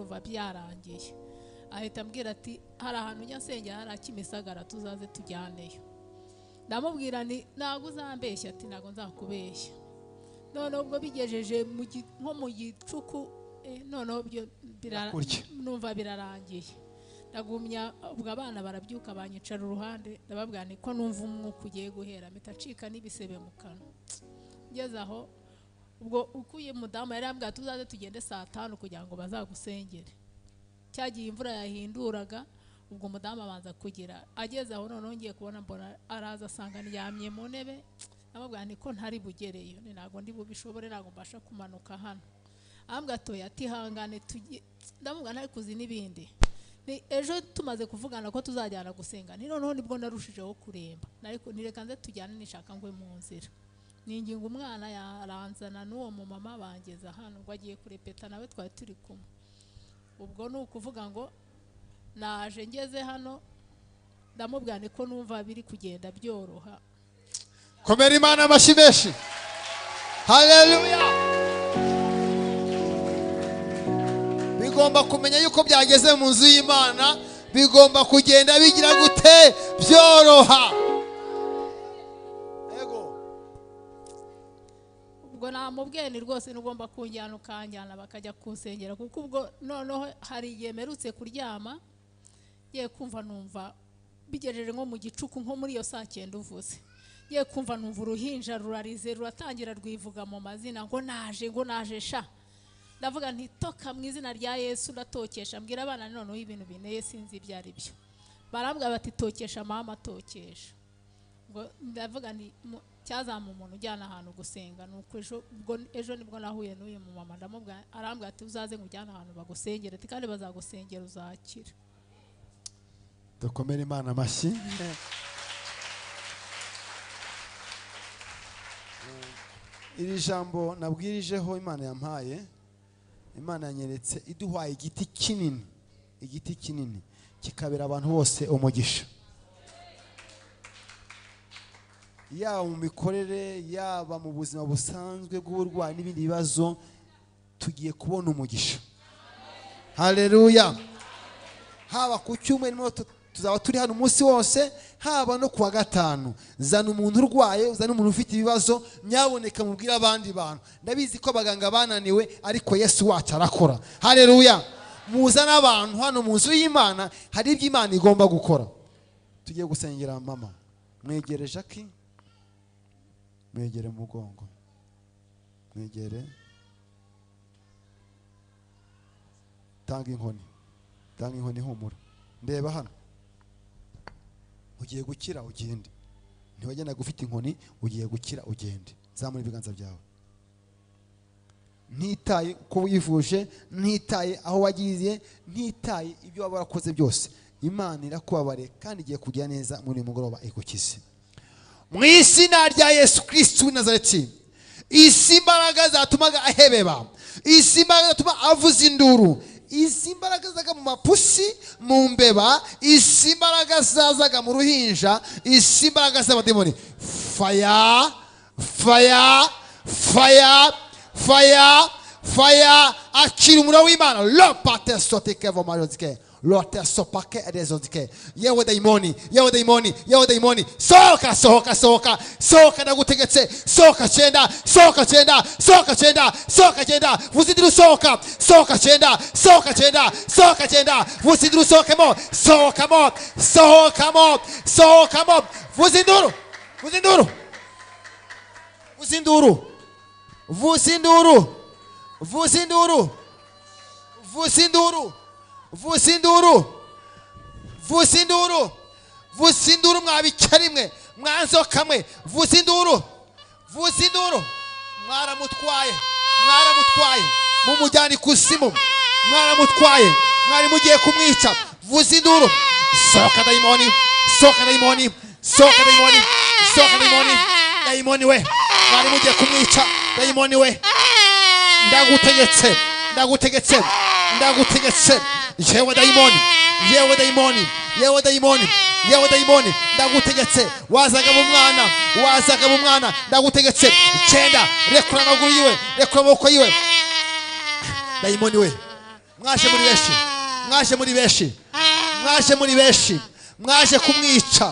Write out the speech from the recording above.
Ndumva byarangiye. Ahita ambwira ati: "Hari ahantu njya nsengera, hari Kimisagara, tuzaze tujyaneyo." Ndamubwira nti: "Ntabwo uzambeshya?" Ati: "Ntabwo nzakubeshya." Noneho ubwo bigejeje nko mu gicuku, noneho byo Kurya. numva birarangiye. Ndagumya ubwo, abana barabyuka, banyicara uruhande. Ndababwira nti: "Ko numva umwuka ugiye guhera?" Mpita ncika n'ibisebe mu kanwa. Ngeze aho, ubwo uko uyu mudamu yari yambwiye, tuzaze tugende saa 5 kugira ngo bazagusengere. Cyagiye imvura yahinduraga. Ubwo umudamu abanza kugira, ageze aho noneho ngiye kubona mbona araza, asanga ndyamye mu ntebe. Ndamubwira nti: "Ko ntari bugereyo?" Ni ntabwo ndi bubishobore, ntabwo mbasha kumanuka hano. Arambwira ati: "Oya," ati: "Ihangane tujye." Ndamubwira ntari kuzi n'ibindi. Ni ejo tumaze kuvugana ko tuzajyana gusenga. Ni noneho nibwo narushijeho kuremba, ariko nireka nze tujyane, nishaka ngwe mu nzira. Ninginga umwana, yaranzana n'uwo mumama, bangeza hano ngo agiye kurepeta, nawe twari turi kumwe. Ubwo ni ukuvuga ngo naje ngeze hano, ndamubwira ni ko numva biri kugenda byoroha. Komera Imana amashyi menshi. Haleluya! Bigomba kumenya yuko byageze mu nzu y'Imana, bigomba kugenda bigira gute? Byoroha. Yego. Ubwo namubwiye ni rwose nugomba kunjyana, ukanjyana bakajya kunsengera, kuko ubwo noneho hari igihe mperutse kuryama, ngiye kumva numva bigejeje nko mu gicuku, nko muri iyo saa 9 uvuze, ngiye kumva numva uruhinja rurarize, ruratangira rwivuga mu mazina ngo naje, ngo naje sha. Ndavuga nti: "Toka mu izina rya Yesu." Ndatokesha, mbwira abana noneho ibintu bineye, sinzi ibyo ari byo. Barambwira bati: "Tokesha mama, tokesha." Ngo ndavuga nti cyazama umuntu ujyana ahantu gusenga. Nuko ejo, ubwo ejo nibwo nahuye n'uyu mumama, ndamubwira, arambwira ati: "Uzaze ngujyane ahantu bagusengera," ati: "Kandi bazagusengera uzakira." Dukomere Imana amashyi. Iri jambo nabwirijeho, Imana yampaye, Imana yanyeretse iduhaye igiti kinini, igiti kinini kikabera abantu bose umugisha, yaba mu mikorere, yaba mu buzima busanzwe bw'uburwayi n'ibindi bibazo. Tugiye kubona umugisha. Haleluya! Haba ku cyumweru niho tuzaba turi hano umunsi wose, haba no kuwa gatanu. Zana umuntu urwaye, uzana umuntu ufite ibibazo, nyaboneka mubwire abandi bantu. Ndabizi ko abaganga bananiwe, ariko Yesu wacu arakora. Haleluya! Muzane abantu hano mu nzu y'Imana, hari ibyo Imana igomba gukora. Tugiye gusengera mama. Mwegere Jackie, mwegere mugongo, mwegere. Tanga inkoni, tanga inkoni. Humura, ndeba hano. Ugiye gukira ugende. Ntiwagendaga ufite inkoni, ugiye gukira ugende. Zamura ibiganza byawe. Ntitaye ko wivuje, ntitaye aho wagiye, ntitaye ibyo waba warakoze byose, Imana irakubabariye kandi igiye kujya neza muri uyu mugoroba igukize mu izina rya Yesu Kristo w'i Nazareti. Izi imbaraga zatumaga ahebeba, izi imbaraga zatuma avuza induru, izi mbaraga zaga mu mapusi, mu mbeba, izi mbaraga zazaga mu ruhinja, izi mbaraga z'abademoni, faya, faya, faya, faya, faya! Akira umuriro w'Imana. Lopatesotekevomajodike lotesopake edezodike. Yewe dayimoni, yewe dayimoni, yewe dayimoni, sohoka, sohoka, sohoka, sohoka! Ndagutegetse, sohoka cyenda, sohoka cyenda, sohoka cyenda, sohoka cyenda! Vuza induru, sohoka, sohoka cyenda, sohoka cyenda, sohoka cyenda! Vuza induru, sohokemo, sohokamo, sohokamo, sohokamo! Vuza induru, vuza induru, vuza induru, vuza induru, vuza induru, vuza induru, vuza induru, vuza induru, vuza induru! Mwabicyarimwe, mwanzoka mwe, vuza induru, vuza induru! Mwaramutwaye, mwaramutwaye, mumujyana ikuzimu, mwaramutwaye, mwari mugiye kumwica. Vuza induru! Sohoka dayimoni, sohoka dayimoni, sohoka dayimoni, sohoka dayimoni! Dayimoni we, mwari mugiye kumwica. Dayimoni we, ndagutegetse, ndagutegetse, ndagutegetse! Yewe dayimoni, yewe dayimoni, yewe dayimoni, yewe dayimoni, ndagutegetse! Wazaga mu mwana, wazaga mu mwana, ndagutegetse icyenda! Rekura amaguru yiwe, rekura amaboko yiwe! Dayimoni we, Mwaje muri benshi, mwaje muri benshi, mwaje muri benshi, mwaje kumwica.